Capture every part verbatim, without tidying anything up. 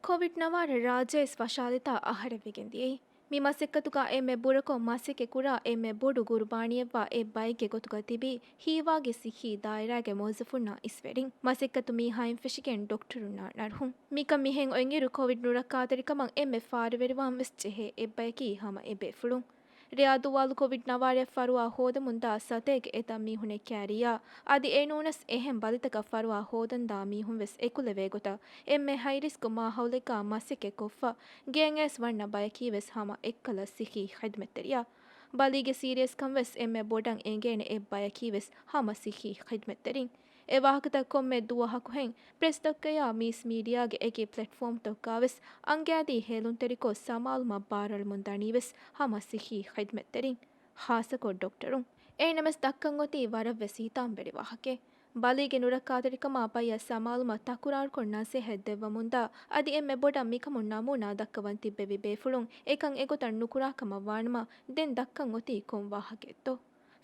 ކޮވިޑް ނަވާރަ ރާއްޖެއަށް ވަށާލިތާ އަހަރެއް ވެގެން ދިޔައީ. މި މަސައްކަތުގަ އެންމެ ބުރަކޮށް މަސައްކަތް ކުރާ އެންމެ ބޮޑު ގުރުބާނީއެއްވާ އެއްބައެއްގެ ގޮތުގަ ތިބީ ހީވާގި ސިއްހީ ދާއިރާގެ މުވައްޒަފުންނާ އިސްވެރިން. މަސައްކަތު މީހާއިން ފެށިގެން ޑޮކްޓަރުންނާ ނަރުހުން. މިކަން މިހެން އޮތްއިރު ކޮވިޑް ނުރައްކާތެރިކަމަށް އެންމެ ފާރުވެރިވާން ވެސް ޖެހޭ އެއްބަޔަކީ ހަމަ އެ ބޭފުޅުން. ރެޔާ ދުވާލު ކޮވިޑް ނަވާރަ ފަރުވާ ހޯދަމުންދާ ސަތޭކަ އެތައް މީހުންނެއް ކާރިއްޔާ، އަދި އެ ނޫނަސް އެހެން ބަލިތަކަށް ފަރުވާ ހޯދަންދާ މީހުން ވެސް އެކުލެވޭ ގޮތަށް އެންމެ ހައި ރިސްކު މާހައުލެއްގަ މަސައްކަތް ކޮށްފަ ގެޔަށް އައިސް ވަންނަ ބަޔަކީ ވެސް ހަމަ އެއްކަލަ ސިއްހީ ޚިދްމަތްތެރިޔާ. ބަލީގެ ސީރިއަސްކަން ވެސް އެންމެ ބޮޑަށް އެނގޭނެ އެއް ބަޔަކީ ވެސް ހަމަ ސިއްހީ ޚިދްމަތްތެރިން. އެ ވާހަކަތައް ކޮންމެ ދުވަހަކުހެން ޕްރެސްތަކުގަޔާ މީސް މީޑިއާގެ އެކި ޕްލެޓްފޯމްތަކުގަ ވެސް އަނގައިދީ ހޭލުންތެރިކޮށް ސަމާލުމަށް ބާރައިލަމުން ދަނީ ވެސް ހަމަ ސިއްހީ ޚިދްމަތްތެރިން، ޚާއްޞަކޮށް ޑޮކްޓަރުން. އެހެންނަމަވެސް ދައްކަން އޮތީ ވަރަށް ވެސް ހިތާމަވެރި ވާހަކައެއް. ބަލީގެ ނުރައްކާތެރިކަމާ ބައްޔަށް ސަމާލުމަށް ތަކުރާރުކޮށް ނަސޭހަތް ދެއްވަމުންދާ، އަދި އެންމެ ބޮޑަށް މިކަމުން ނަމޫނާ ދައްކަވަން ތިއްބެވި ބޭފުޅުން އެކަން އެގޮތަށް ނުކުރާކަމަށް ވާނަމަ، ދެން ދައްކަން އޮތީ ކޮން ވާހަކައެއްތޯ؟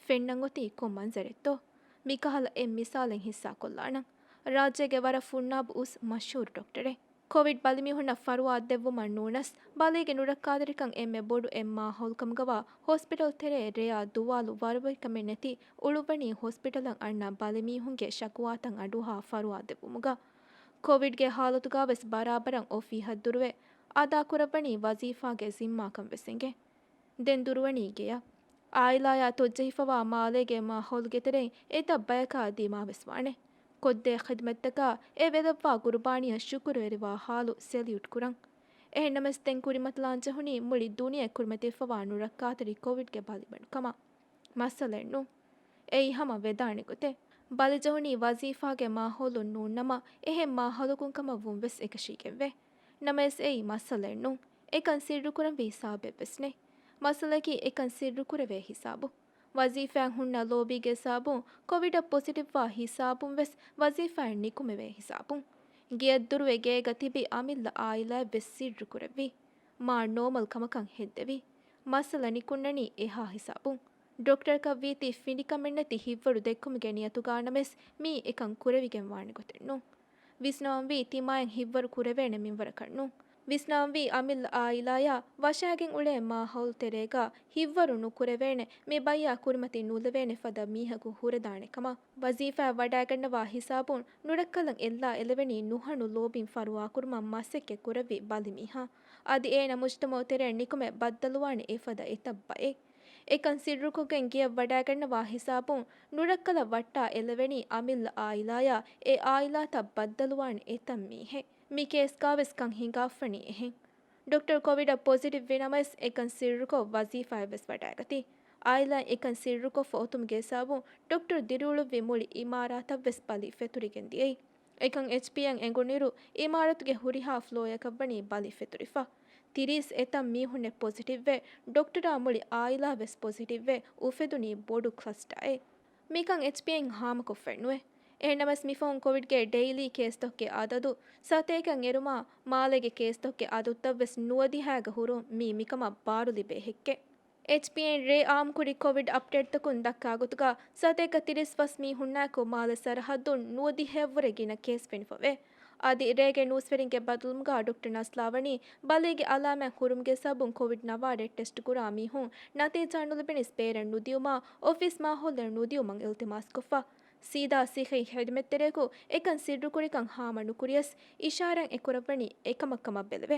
ފެންނަން އޮތީ ކޮން މަންޒަރެއްތޯ؟ މިކަހަލަ އެއް މިސާލެއް ހިއްސާކޮށްލާނަން. ރާއްޖޭގެ ވަރަށް ފުންނާބު އުސް މަޝްހޫރު ޑޮކްޓަރެއް. ކޮވިޑް ބަލިމީހުންނަށް ފަރުވާ ދެއްވުމަށް ނޫނަސް، ބަލީގެ ނުރައްކާތެރިކަން އެންމެ ބޮޑު އެއް މާހައުލުކަމުގަވާ ހޮސްޕިޓަލް ތެރޭ ރެޔާ ދުވާލު ވަރުބަލިކަމެއް ނެތި އުޅުއްވަނީ ހޮސްޕިޓަލަށް އަންނަ ބަލިމީހުންގެ ޝަކުވާތައް އަޑުއަހާ ފަރުވާ ދެއްވުމުގަ. ކޮވިޑްގެ ހާލަތުގަ ވެސް ބަރާބަރަށް އޮފީހަށް ދުރުވެ އަދާކުރައްވަނީ ވަޒީފާގެ ޒިންމާކަން ވެސް އެނގޭ. ދެން ދުރުވަނީ ގެޔަށް. އާއިލާޔާ ތޮއްޖެހިފަވާ މާލޭގެ މާހައުލުގެ ތެރެއިން އެތައް ބަޔަކާ ދިމާވެސް ވާނެ. ކޮށްދޭ ޚިދްމަތްތަކާ އެ ވެލައްވާ ގުރުބާނީއަށް ޝުކުރުވެރިވާ ހާލު ސެލިއުޓް ކުރަން. އެހެންނަމަވެސް ދެން ކުރިމަތިލާން ޖެހުނީ މުޅި ދުނިޔެ ކުރިމަތިވެފަވާ ނުރައްކާތެރި ކޮވިޑްގެ ބަލިބަނޑުކަމަށް. މައްސަލައެއް ނޫން. އެއީ ހަމަ ވެދާނެ ގޮތެއް. ބަލިޖެހުނީ ވަޒީފާގެ މާހައުލުން ނޫންނަމަ، އެހެން މާހައުލަކުން ކަމަށް ވުން ވެސް އެކަށީގެންވޭ. ނަމަވެސް އެއީ މައްސަލައެއް ނޫން. އެކަން ސިއްރުކުރަންވީ ހިސާބެއް ވެސް ނެތް. މައްސަލައަކީ އެކަން ސިއްރުކުރެވޭ ހިސާބު. ވަޒީފާއިން ހުންނަ ލޯބީގެ ހިސާބުން ކޮވިޑަށް ޕޮޒިޓިވްވާ ހިސާބުން ވެސް ވަޒީފާއިން ނިކުމެވޭ ހިސާބުން. ގެޔަށްދުރުވެ ގޭގަ ތިބި އަމިއްލަ އާއިލާއެއް ވެސް ސިއްރުކުރެއްވި. މާ ނޯމަލް ކަމަކަށް ހެއްދެވި. މައްސަލަ ނިކުންނަނީ އެހާ ހިސާބުން. ޑޮކްޓަރަކަށް ވީތީ ފިނޑިކަމެއްނެތި ހިތްވަރު ދެއްކުމުގެ ނިޔަތުގަ ނަމަވެސް މީ އެކަން ކުރެވިގެން ވާނެ ގޮތެއް ނޫން. ވިސްނަވަންވީ ތިމާއަށް ހިތްވަރު ކުރެވޭނެ މިންވަރަކަށް ނޫން. ވިސްނަވަންވީ އަމިއްލަ އާއިލާޔާ ވަށާގެން އުޅޭ މާހައުލު ތެރޭގަ ހިތްވަރު ނުކުރެވޭނެ، މި ބައްޔާ ކުރިމަތި ނުލެވޭނެ ފަދަ މީހަކު ހުރެދާނެ ކަމަށް. ވަޒީފާއަށް ވަޑައިގަންނަވާ ހިސާބުން ނުރައްކަލަށް އެއްލާ އެލެވެނީ ނުހަނު ލޯބިން ފަރުވާކުރުމަށް މަސައްކަތް ކުރެއްވި ބަލިމީހާ. އަދި އޭނަ މުޖްތަމައު ތެރެއަށް ނިކުމެ ބައްދަލުވާނެ އެފަދަ އެތައް ބައެއް. އެކަން ސިއްރުކޮށްގެން ގެޔަށް ވަޑައިގަންނަވާ ހިސާބުން ނުރައްކަލަށް ވައްޓާ އެލެވެނީ އަމިއްލަ އާއިލާޔާ އެ އާއިލާތައް ބައްދަލުވާނެ އެތައް މީހެއް. މި ކޭސްގަ ވެސް ކަން ހިނގާފަނީ އެހެން. ޑޮކްޓަރ ކޮވިޑަށް ޕޮޒިޓިވް ވި ނަމަވެސް އެކަން ސިއްރުކޮށް ވަޒީފާއެއް ވެސް ވަޑައިގަތީ. އާއިލާއިން އެކަން ސިއްރުކޮށްފަ އޮތުމުގެ ހިސާބުން ޑޮކްޓަރ ދިރިއުޅުއްވި މުޅި އިމާރާތަށް ވެސް ބަލި ފެތުރިގެން ދިޔައީ. އެކަން އެޗްޕީއެން އެނގުނިއިރު، އިމާރާތުގެ ހުރިހާ ފްލޯއަކަށްވަނީ ބަލި ފެތުރިފަ. ތިރީސް އެތައް މީހުންނެއް ޕޮޒިޓިވްވެ، ޑޮކްޓަރާ މުޅި އާއިލާ ވެސް ޕޮޒިޓިވްވެ، އުފެދުނީ ބޮޑު ކްލަސްޓާއެއް. މިކަން އެޗްޕީއެން ހާމަކޮށްފައެއް ނުވޭ. އެހެންނަމަވެސް، މިފަހުން ކޮވިޑްގެ ޑެއިލީ ކޭސްތަކުގެ އަދަދު ސަތޭކައަށް އެރުމާ، މާލޭގެ ކޭސްތަކުގެ އަދަދުތައް ވެސް ނުވަދިހައިގަ ހުރުން މީ މިކަމަށް ބާރުލިބޭ ހެއްކެއް. އެޗްޕީއެން ރޭ އާއްމުކުރި ކޮވިޑް އަޕްޑޭޓްތަކުން ދައްކާ ގޮތުގަ، ސަތޭކަ ތިރީސް ފަސް މީހުންނާއެކު މާލެ ސަރަހައްދުން ނުވަދިހައަށްވުރެ ގިނަ ކޭސް ފެނިފަވޭ. އަދި ރޭގެ ނޫސްވެރިންގެ ބައްދަލުވުމުގަ ޑޮކްޓަރ ނަސްލާ ވަނީ ބަލީގެ އަލާމާތް ހުރުމުގެ ސަބަބުން ކޮވިޑް ނަވާރަ ޓެސްޓް ކުރާ މީހުން ނަތީޖާ ނުލިބެނީސް ބޭރަށް ނުދިޔުމާ އޮފީސް މާހައުލެއް ނުދިޔުމަށް އިލްތިމާސްކޮށްފަ. ސީދާ ސިއްހީ ޚިދުމަތްތެރިޔަކު އެކަން ސިއްރުކުރިކަން ހާމަ ނުކުރިޔަސް، އިޝާރާތް އެކުރައްވަނީ އެކަމަށްކަމަށް ބެލެވޭ.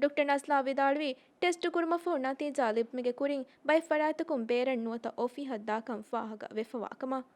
ޑޮކްޓަރ ނަސްލާ ވިދާޅުވީ، ޓެސްޓު ކުރުމަށްފަހު ނަތީޖާ ލިބުމުގެ ކުރިން ބައެއް ފަރާތްތަކުން ބޭރަށް ނުވަތަ އޮފީހަށް ދާކަން ފާހަގަ ވެފަވާކަމަށް.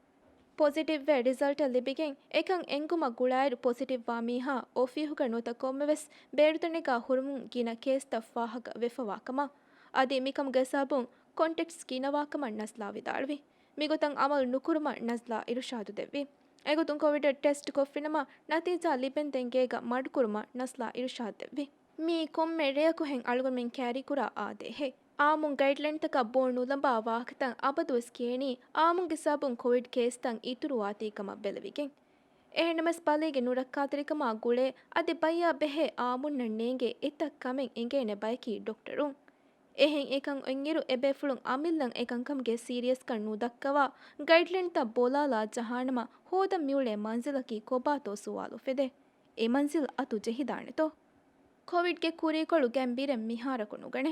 ޕޮޒިޓިވްވެ ރިޒަލްޓެއް ލިބިގެން އެކަން އެންގުމަށް ގުޅާއިރު، ޕޮޒިޓިވްވާ މީހާ އޮފީހުގަ ނުވަތަ ކޮންމެވެސް ބޭރުތަނެއްގަ ހުރުމުން ގިނަ ކޭސްތައް ފާހަގަ ވެފަވާކަމަށް. އަދި މިކަމުގެ ސަބަބުން ކޮންޓެކްޓްސް ގިނަވާކަމަށް ނަސްލާ ވިދާޅުވި. މިގޮތަށް އަމަލު ނުކުރުމަށް ނަސްލާ އިރުޝާދު ދެއްވި. އެގޮތުން ކޮވިޑަށް ޓެސްޓް ކޮށްފިނަމަ، ނަތީޖާ ލިބެންދެން ގޭގަ މަޑުކުރުމަށް ނަސްލާ އިރުޝާދު ދެއްވި. މީ ކޮންމެ ރެޔަކުހެން އަޅުގަނޑުމެން ކާރީކުރާ އާދޭހެއް. އާއްމުން ގައިޑްލައިންތަކަށް ބޯ ނުލަނބާ ވާހަކަތައް އަބަދުވެސް ކިޔެނީ، އާއްމުންގެ ސަބަބުން ކޮވިޑް ކޭސްތައް އިތުރުވާތީ ކަމަށް ބެލެވިގެން. އެހެންނަމަވެސް، ބަލީގެ ނުރައްކާތެރިކަމާ ގުޅޭ، އަދި ބައްޔާ ބެހޭ އާއްމުންނަށް ނޭނގޭ އެތައް ކަމެއް އެނގޭނެ ބަޔަކީ ޑޮކްޓަރުން. އެހެން އެކަން އޮތްއިރު، އެބޭފުޅުން އަމިއްލަން އެކަންކަމުގެ ސީރިއަސްކަން ނުދައްކަވާ، ގައިޑްލައިންތައް ބޯލާލާ ޖަހާނަމަ، ހޯދަން މިއުޅޭ މަންޒިލަކީ ކޮބާތޯ ސުވާލު އުފެދޭ. އެ މަންޒިލް އަތު ޖެހިދާނެތޯ؟ ކޮވިޑްގެ ކުރީކޮޅު ގެން ބިރެއް މިހާރަކު ނުގަނޭ.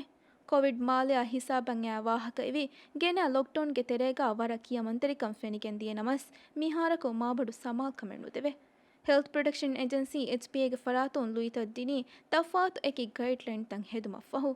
ކޮވިޑް މާލެއާ ހިސާބަށް އައި ވާހަކަ އިވި ގެނައި ލޮކްޑައުންގެ ތެރޭގަ ވަރަށް ކިޔަމަންތެރިކަން ފެނިގެން ދިޔަ ނަމަސް، މިހާރަކު މާބޮޑު ސަމާލުކަމެއް ނުދެވޭ. ހެލްތު ޕްރޮޓެކްޝަން އެޖެންސީ، އެޗްޕީއޭގެ ފަރާތުން ލުއިތައް ދިނީ ތަފާތު އެކި ގައިޑްލައިންތައް ހެދުމަށްފަހު.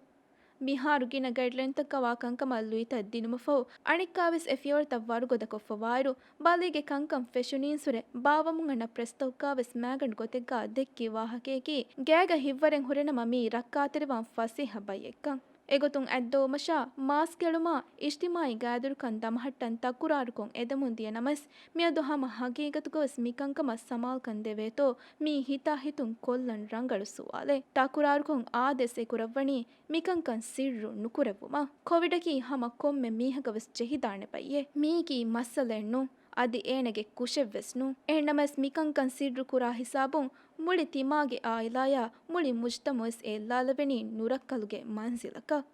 މިހާރު ގިނަ ގައިޑްލައިންތަކަށް ވާ ކަންކަމަށް ލުއިތައް ދިނުމަށްފަހު، އަނެއްކާވެސް އެ ފިޔަވަޅުތައް ވަރުގަދަކޮށްފަވާއިރު، ބަލީގެ ކަންކަން ފެށުނީންސުރެ، ބާވަމުން އަންނަ ޕްރެސްތަކުގަވެސް މާގަނޑު ގޮތެއްގަ ދެއްކި ވާހަކަޔަކީ، ގޭގަ ހިތްވަރެއް ހުރެނަމަ މީ ރައްކާތެރިވާން ފަސޭހަ ބައްޔެއްކަން. އެގޮތުން އަތްދޮވުމަށާ، މާސްކް އެޅުމާ، އިޖްތިމާއީ ގާތްދުރުކަން ދަމަހައްޓަން ތަކުރާރުކޮށް އެދެމުން ދިޔަ ނަމަސް، މިއަދު ހަމަ ހަގީގަތުގަވެސް މިކަންކަމަށް ސަމާލުކަން ދެވޭތޯ، މީ ހިތާހިތުން ކޮށްލަން ރަނގަޅު ސުވާލެއް. ތަކުރާރުކޮށް އާދޭސް އެކުރައްވަނީ މިކަންކަން ސިއްރު ނުކުރެއްވުމަށް. ކޮވިޑަކީ ހަމަ ކޮންމެ މީހަކަށްވެސް ޖެހިދާނެ ބައްޔެއް. މީކީ މައްސަލައެއް ނޫން، އަދި އޭނަގެ ކުށެއްވެސް ނޫން. އެހެންނަމަވެސް މިކަންކަން ސިއްރު ކުރާ ހިސާބުން މުޅި ތިމާގެ އާއިލާޔާ މުޅި މުޖްތަމައުވެސް އެއްލާލެވެނީ ނުރައްކަލުގެ މަންޒިލަކަށް.